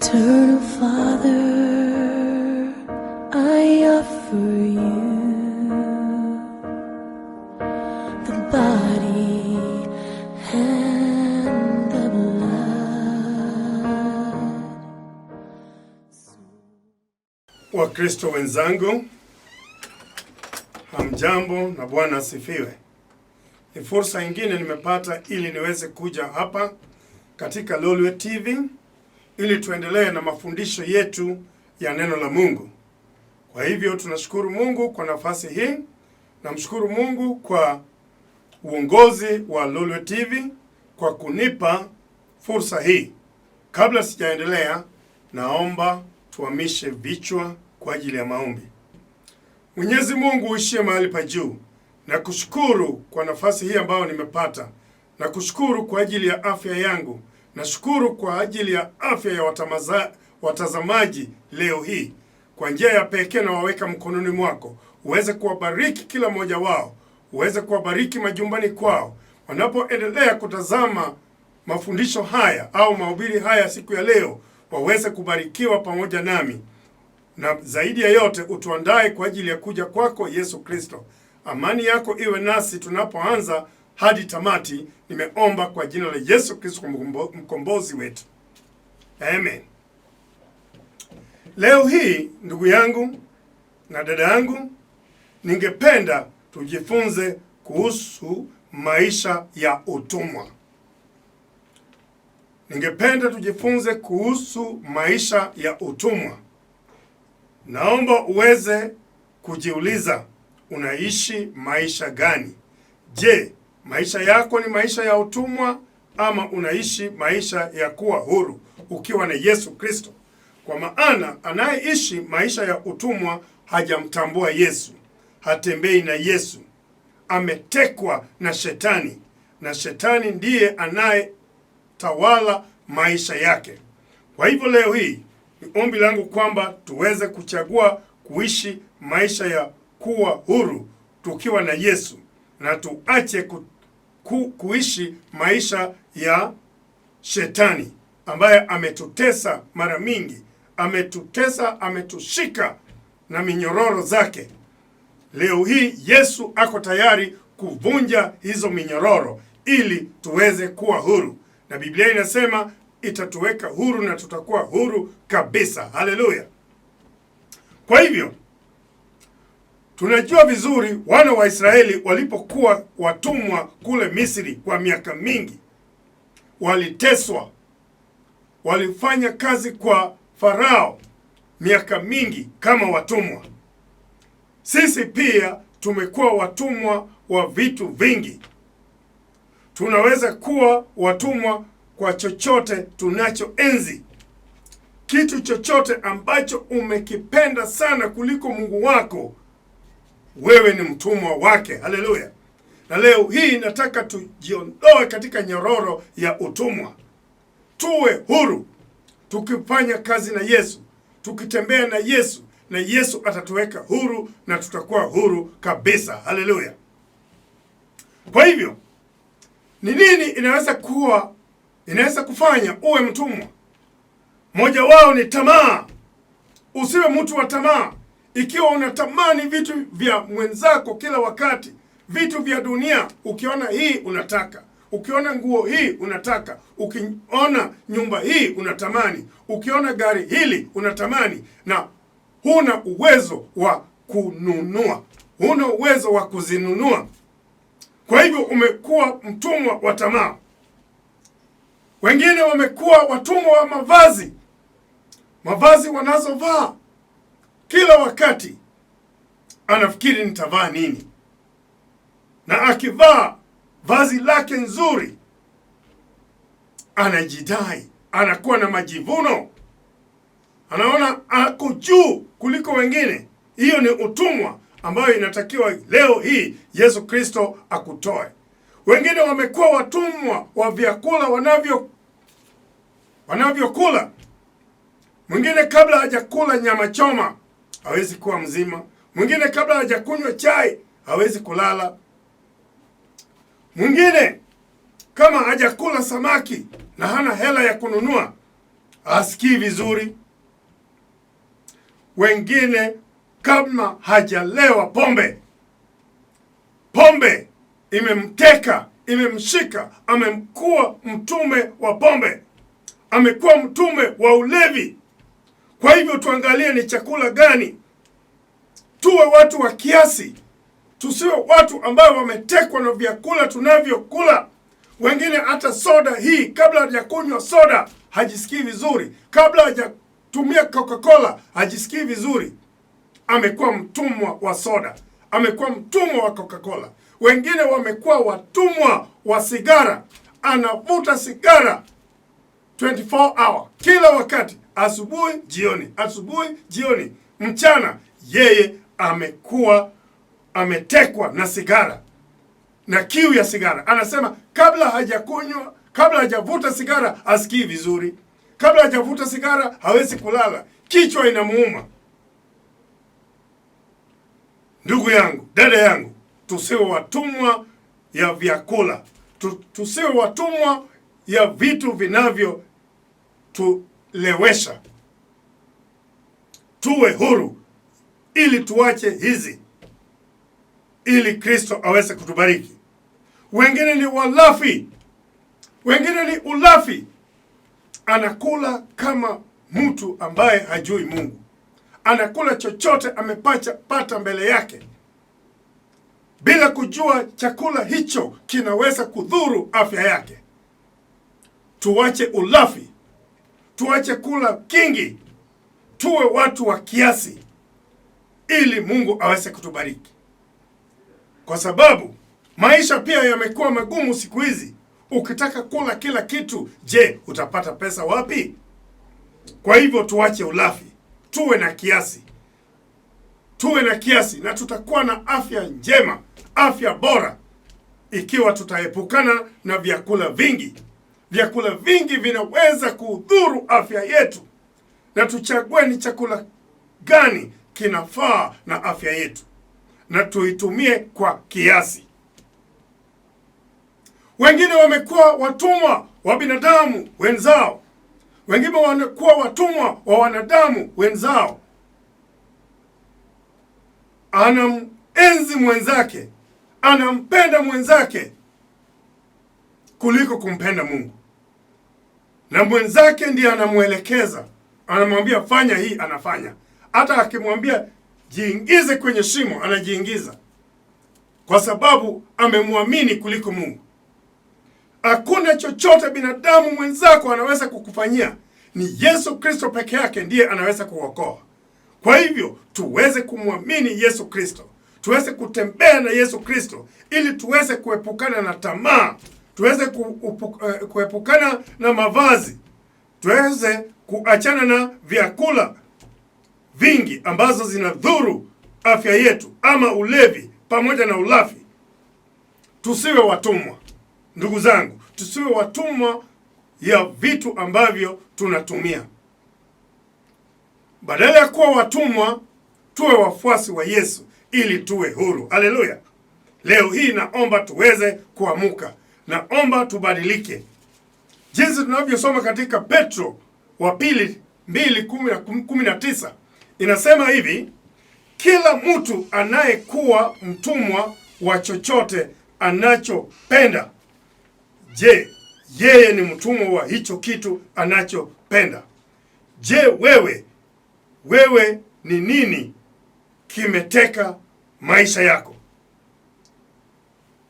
Eternal Father, I offer you the body and the blood. Wakristo wenzangu, hamjambo na Bwana asifiwe. Ni fursa ingine nimepata ili niweze kuja hapa katika Lolwe TV ili tuendelee na mafundisho yetu ya neno la Mungu. Kwa hivyo tunashukuru Mungu kwa nafasi hii, namshukuru Mungu kwa uongozi wa Lolwe TV kwa kunipa fursa hii. Kabla sijaendelea, naomba tuhamishe vichwa kwa ajili ya maombi. Mwenyezi Mungu uishie mahali pa juu, na kushukuru kwa nafasi hii ambayo nimepata, na kushukuru kwa ajili ya afya yangu, nashukuru kwa ajili ya afya ya watazamaji leo hii. Kwa njia ya pekee na waweka mkononi mwako, uweze kuwabariki kila mmoja wao, uweze kuwabariki majumbani kwao wanapoendelea kutazama mafundisho haya au mahubiri haya siku ya leo, waweze kubarikiwa pamoja nami na zaidi ya yote utuandae kwa ajili ya kuja kwako Yesu Kristo. Amani yako iwe nasi tunapoanza hadi tamati. Nimeomba kwa jina la Yesu Kristo mkombozi wetu, amen. Leo hii ndugu yangu na dada yangu, ningependa tujifunze kuhusu maisha ya utumwa. Ningependa tujifunze kuhusu maisha ya utumwa. Naomba uweze kujiuliza, unaishi maisha gani? Je, maisha yako ni maisha ya utumwa ama unaishi maisha ya kuwa huru ukiwa na Yesu Kristo? Kwa maana anayeishi maisha ya utumwa hajamtambua Yesu, hatembei na Yesu, ametekwa na Shetani, na Shetani ndiye anayetawala maisha yake. Kwa hivyo leo hii ni ombi langu kwamba tuweze kuchagua kuishi maisha ya kuwa huru tukiwa na Yesu na tuache kuishi maisha ya Shetani ambaye ametutesa mara mingi, ametutesa, ametushika na minyororo zake. Leo hii Yesu ako tayari kuvunja hizo minyororo ili tuweze kuwa huru, na Biblia inasema itatuweka huru na tutakuwa huru kabisa. Haleluya! Kwa hivyo tunajua vizuri wana wa Israeli walipokuwa watumwa kule Misri kwa miaka mingi, waliteswa, walifanya kazi kwa Farao miaka mingi kama watumwa. Sisi pia tumekuwa watumwa wa vitu vingi. Tunaweza kuwa watumwa kwa chochote tunachoenzi, kitu chochote ambacho umekipenda sana kuliko Mungu wako, wewe ni mtumwa wake. Haleluya! Na leo hii nataka tujiondoe katika nyororo ya utumwa, tuwe huru, tukifanya kazi na Yesu, tukitembea na Yesu, na Yesu atatuweka huru na tutakuwa huru kabisa. Haleluya! Kwa hivyo ni nini inaweza kufanya uwe mtumwa? Moja wao ni tamaa. Usiwe mtu wa tamaa. Ikiwa unatamani vitu vya mwenzako kila wakati, vitu vya dunia, ukiona hii unataka, ukiona nguo hii unataka, ukiona nyumba hii unatamani, ukiona gari hili unatamani, na huna uwezo wa kununua, huna uwezo wa kuzinunua. Kwa hivyo umekuwa mtumwa wa tamaa. Wengine wamekuwa watumwa wa mavazi, mavazi wanazovaa kila wakati, anafikiri nitavaa nini, na akivaa vazi lake nzuri anajidai, anakuwa na majivuno, anaona ako juu kuliko wengine. Hiyo ni utumwa ambayo inatakiwa leo hii Yesu Kristo akutoe. Wengine wamekuwa watumwa wa vyakula wanavyokula. Mwingine kabla hajakula nyama choma hawezi kuwa mzima. Mwingine kabla hajakunywa chai hawezi kulala. Mwingine kama hajakula samaki na hana hela ya kununua Hasikii vizuri. Wengine kama hajalewa pombe, pombe imemteka, imemshika, amemkuwa mtume wa pombe, amekuwa mtume wa ulevi. Kwa hivyo tuangalie ni chakula gani, tuwe watu wa kiasi, tusiwe watu ambao wametekwa na vyakula tunavyokula. Wengine hata soda hii, kabla hajakunywa soda hajisikii vizuri, kabla hajatumia Coca-Cola hajisikii vizuri. Amekuwa mtumwa wa soda, amekuwa mtumwa wa Coca-Cola. Wengine wamekuwa watumwa wa sigara, anavuta sigara 24 hour, kila wakati, asubuhi, jioni, asubuhi, jioni, mchana. Yeye amekuwa ametekwa na sigara na kiu ya sigara. Anasema kabla hajakunywa, kabla hajavuta sigara asikii vizuri, kabla hajavuta sigara hawezi kulala, kichwa inamuuma. Ndugu yangu, dada yangu, tusiwe watumwa ya vyakula, tusiwe watumwa ya vitu vinavyo tulewesha. Tuwe huru ili tuache hizi, ili Kristo aweze kutubariki. Wengine ni walafi, wengine ni ulafi. Anakula kama mtu ambaye hajui Mungu, anakula chochote amepacha pata mbele yake bila kujua chakula hicho kinaweza kudhuru afya yake. Tuache ulafi, tuache kula kingi, tuwe watu wa kiasi, ili Mungu aweze kutubariki, kwa sababu maisha pia yamekuwa magumu siku hizi. Ukitaka kula kila kitu, je, utapata pesa wapi? Kwa hivyo tuache ulafi, tuwe na kiasi, tuwe na kiasi, na tutakuwa na afya njema, afya bora, ikiwa tutaepukana na vyakula vingi. Vyakula vingi vinaweza kudhuru afya yetu, na tuchague ni chakula gani kinafaa na afya yetu, na tuitumie kwa kiasi. Wengine wamekuwa watumwa wa binadamu wenzao, wengine wamekuwa watumwa wa wanadamu wenzao. Anamenzi mwenzake, anampenda mwenzake kuliko kumpenda Mungu, na mwenzake ndiye anamwelekeza, anamwambia fanya hii, anafanya. Hata akimwambia jiingize kwenye shimo, anajiingiza, kwa sababu amemwamini kuliko Mungu. Hakuna chochote binadamu mwenzako anaweza kukufanyia, ni Yesu Kristo peke yake ndiye anaweza kuokoa. Kwa hivyo tuweze kumwamini Yesu Kristo, tuweze kutembea na Yesu Kristo ili tuweze kuepukana na tamaa, tuweze kuepukana na mavazi, tuweze kuachana na vyakula vingi ambazo zinadhuru afya yetu, ama ulevi pamoja na ulafi. Tusiwe watumwa, ndugu zangu, tusiwe watumwa ya vitu ambavyo tunatumia. Badala ya kuwa watumwa, tuwe wafuasi wa Yesu ili tuwe huru. Haleluya! Leo hii naomba tuweze kuamuka, naomba tubadilike, jinsi tunavyosoma katika Petro wa pili 2:19 inasema hivi: kila mtu anayekuwa mtumwa wa chochote anachopenda, je, yeye ni mtumwa wa hicho kitu anachopenda? Je, wewe ni nini kimeteka maisha yako?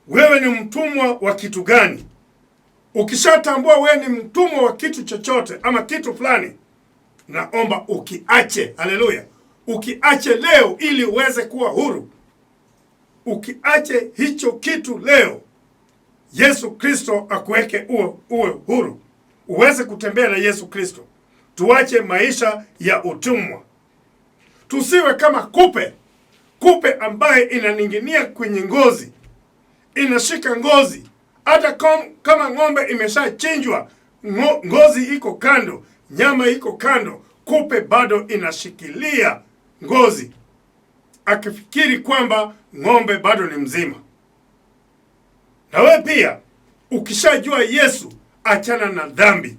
Wewe ni mtumwa wa kitu gani? Ukishatambua wewe ni mtumwa wa kitu chochote ama kitu fulani, naomba ukiache. Haleluya! Ukiache leo ili uweze kuwa huru. Ukiache hicho kitu leo, Yesu Kristo akuweke uwe huru, uweze kutembea na Yesu Kristo. Tuache maisha ya utumwa, tusiwe kama kupe, kupe ambaye inaning'inia kwenye ngozi, inashika ngozi. Hata kama ng'ombe imeshachinjwa, ngozi iko kando, nyama iko kando, kupe bado inashikilia ngozi, akifikiri kwamba ng'ombe bado ni mzima. Na wewe pia ukishajua Yesu, achana na dhambi,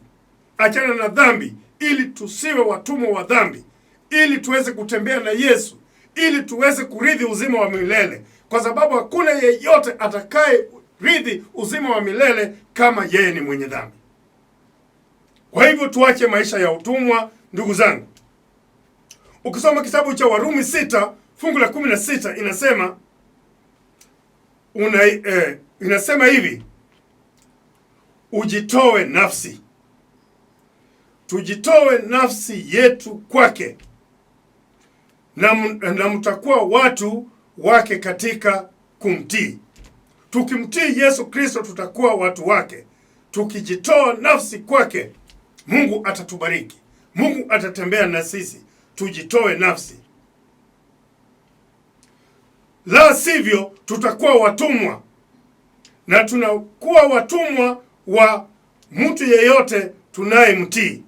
achana na dhambi ili tusiwe watumwa wa dhambi, ili tuweze kutembea na Yesu, ili tuweze kurithi uzima wa milele, kwa sababu hakuna yeyote atakaye rithi uzima wa milele kama yeye ni mwenye dhambi. Kwa hivyo tuache maisha ya utumwa, ndugu zangu. Ukisoma kitabu cha Warumi 6 fungu la 16 inasema inasema hivi: ujitoe nafsi, tujitoe nafsi yetu kwake, na mtakuwa watu wake katika kumtii. Tukimtii Yesu Kristo tutakuwa watu wake. Tukijitoa nafsi kwake, Mungu atatubariki, Mungu atatembea na sisi. Tujitoe nafsi, la sivyo tutakuwa watumwa, na tunakuwa watumwa wa mtu yeyote tunayemtii.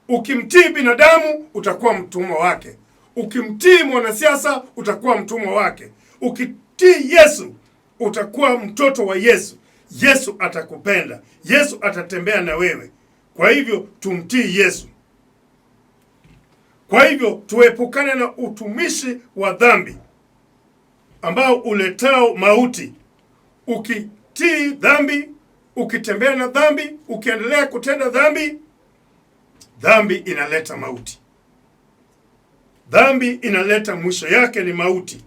Ukimtii binadamu utakuwa mtumwa wake, ukimtii mwanasiasa utakuwa mtumwa wake, ukitii Yesu utakuwa mtoto wa Yesu. Yesu atakupenda, Yesu atatembea na wewe. Kwa hivyo tumtii Yesu. Kwa hivyo tuepukane na utumishi wa dhambi ambao uletao mauti. Ukitii dhambi, ukitembea na dhambi, ukiendelea kutenda dhambi, dhambi inaleta mauti. Dhambi inaleta mwisho yake ni mauti.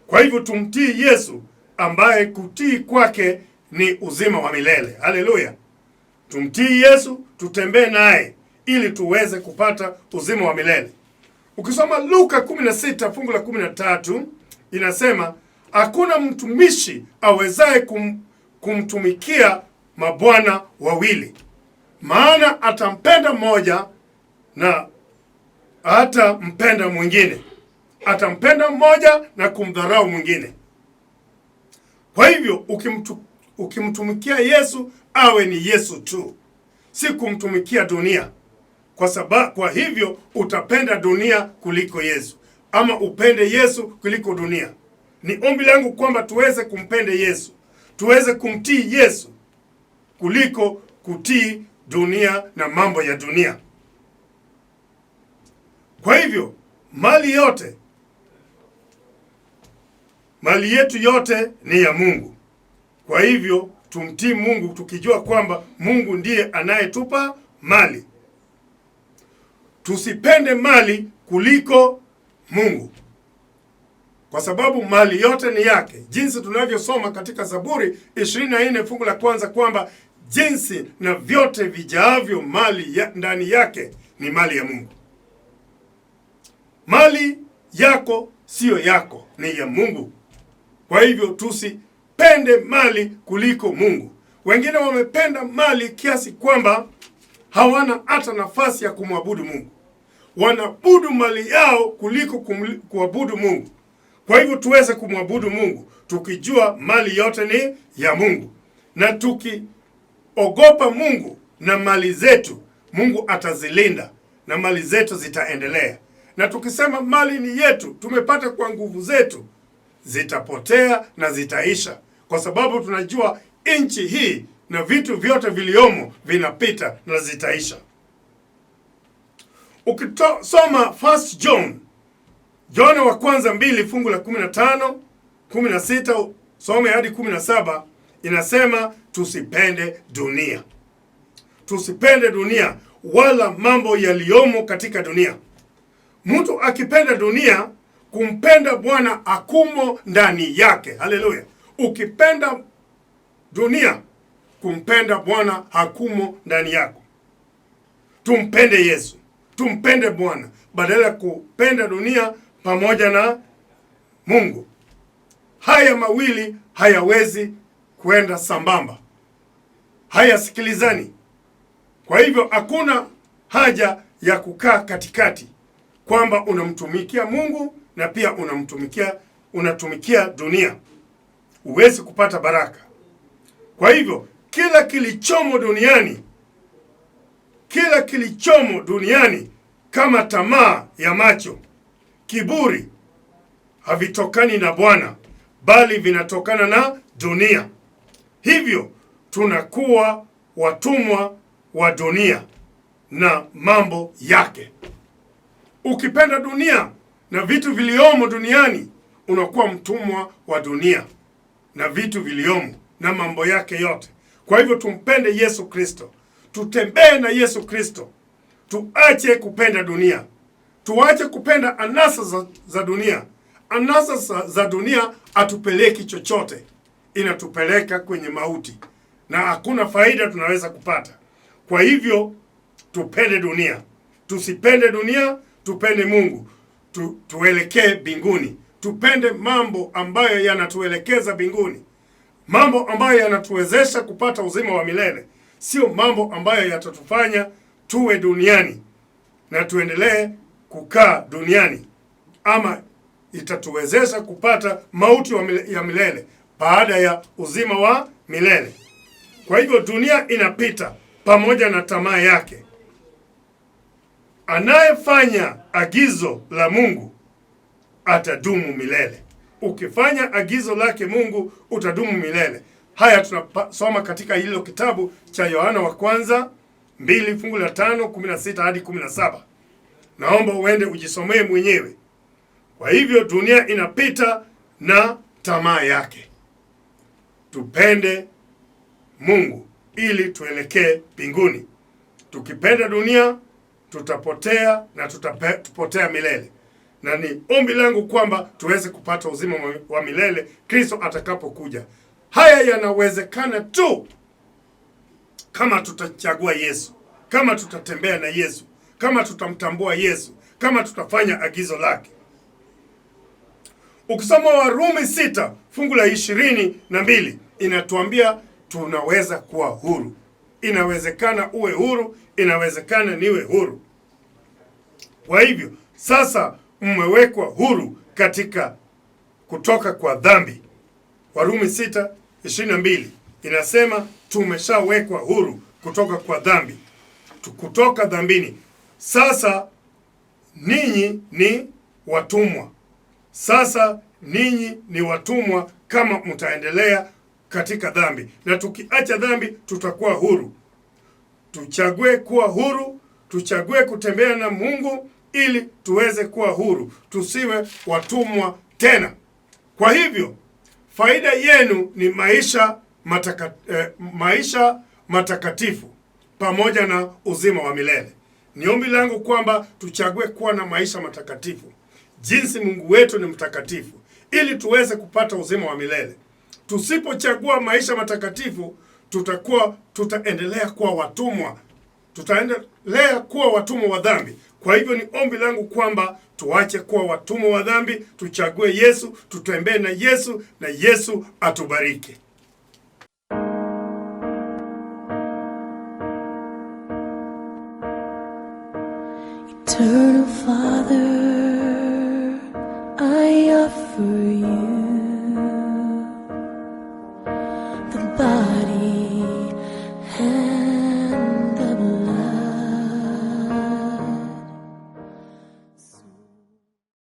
Kwa hivyo tumtii Yesu ambaye kutii kwake ni uzima wa milele. Haleluya! Tumtii Yesu, tutembee naye ili tuweze kupata uzima wa milele. Ukisoma Luka 16 fungu la 13 inasema hakuna mtumishi awezaye kumtumikia mabwana wawili, maana atampenda mmoja na hatampenda mwingine, atampenda mmoja na kumdharau mwingine. Kwa hivyo ukimtumikia Yesu awe ni Yesu tu, si kumtumikia dunia. Kwa hivyo utapenda dunia kuliko Yesu, ama upende Yesu kuliko dunia. Ni ombi langu kwamba tuweze kumpenda Yesu, tuweze kumtii Yesu kuliko kutii dunia na mambo ya dunia. Kwa hivyo mali yetu yote ni ya Mungu. Kwa hivyo tumtii Mungu tukijua kwamba Mungu ndiye anayetupa mali. Tusipende mali kuliko Mungu, kwa sababu mali yote ni yake, jinsi tunavyosoma katika Zaburi 24 fungu la kwanza kwamba jinsi na vyote vijaavyo mali ndani yake ni mali ya Mungu. Mali yako siyo yako, ni ya Mungu. Kwa hivyo tusipende mali kuliko Mungu. Wengine wamependa mali kiasi kwamba hawana hata nafasi ya kumwabudu Mungu. Wanaabudu mali yao kuliko kuabudu Mungu. Kwa hivyo tuweze kumwabudu Mungu tukijua mali yote ni ya Mungu, na tukiogopa Mungu na mali zetu, Mungu atazilinda na mali zetu zitaendelea. Na tukisema mali ni yetu, tumepata kwa nguvu zetu, zitapotea na zitaisha, kwa sababu tunajua nchi hii na vitu vyote viliomo vinapita na zitaisha. Ukisoma First John, Yohana wa kwanza 2 fungu la 15, 16, some hadi 17, inasema tusipende dunia. Tusipende dunia wala mambo yaliyomo katika dunia. Mtu akipenda dunia, kumpenda Bwana akumo ndani yake. Haleluya. Ukipenda dunia, kumpenda Bwana hakumo ndani yako. Tumpende Yesu, tumpende Bwana badala ya kupenda dunia pamoja na Mungu. Haya mawili hayawezi kwenda sambamba, hayasikilizani. Kwa hivyo hakuna haja ya kukaa katikati kwamba unamtumikia Mungu na pia unatumikia dunia. Huwezi kupata baraka. Kwa hivyo kila kilichomo duniani, kila kilichomo duniani kama tamaa ya macho, kiburi, havitokani na Bwana, bali vinatokana na dunia. Hivyo tunakuwa watumwa wa dunia. na mambo yake. Ukipenda dunia na vitu viliomo duniani, unakuwa mtumwa wa dunia na vitu viliomo na mambo yake yote. Kwa hivyo tumpende Yesu Kristo, tutembee na Yesu Kristo, tuache kupenda dunia, tuache kupenda anasa za dunia. Anasa za dunia atupeleki chochote, inatupeleka kwenye mauti na hakuna faida tunaweza kupata. Kwa hivyo tupende dunia, tusipende dunia, tupende Mungu, tuelekee mbinguni, tupende mambo ambayo yanatuelekeza mbinguni, mambo ambayo yanatuwezesha kupata uzima wa milele, sio mambo ambayo yatatufanya tuwe duniani na tuendelee kukaa duniani, ama itatuwezesha kupata mauti ya milele baada ya uzima wa milele. Kwa hivyo dunia inapita pamoja na tamaa yake. Anayefanya agizo la Mungu atadumu milele. Ukifanya agizo lake Mungu utadumu milele. Haya tunasoma katika hilo kitabu cha Yohana wa kwanza 2 fungu la 5, 16 hadi 17. Naomba uende ujisomee mwenyewe. Kwa hivyo dunia inapita na tamaa yake. Tupende Mungu ili tuelekee mbinguni. Tukipenda dunia tutapotea na tutapotea milele. Na ni ombi langu kwamba tuweze kupata uzima wa milele Kristo atakapokuja. Haya yanawezekana tu kama tutachagua Yesu, kama tutatembea na Yesu, kama tutamtambua Yesu, kama tutafanya agizo lake. Ukisoma Warumi 6 fungu la 22 inatuambia tunaweza kuwa huru. Inawezekana uwe huru, inawezekana niwe huru. Kwa hivyo sasa mmewekwa huru katika kutoka kwa dhambi. Warumi 6:22 inasema tumeshawekwa huru kutoka kwa dhambi, kutoka dhambini. Sasa ninyi ni watumwa. Sasa ninyi ni watumwa kama mtaendelea katika dhambi. Na tukiacha dhambi tutakuwa huru. Tuchague kuwa huru, tuchague kutembea na Mungu ili tuweze kuwa huru, tusiwe watumwa tena. Kwa hivyo faida yenu ni maisha matakatifu pamoja na uzima wa milele. Ni ombi langu kwamba tuchague kuwa na maisha matakatifu jinsi Mungu wetu ni mtakatifu, ili tuweze kupata uzima wa milele. Tusipochagua maisha matakatifu, tutaendelea kuwa watumwa. Tutaendelea kuwa watumwa wa dhambi. Kwa hivyo ni ombi langu kwamba tuache kuwa watumwa wa dhambi, tuchague Yesu, tutembee na Yesu, na Yesu atubariki. Eternal Father, I offer you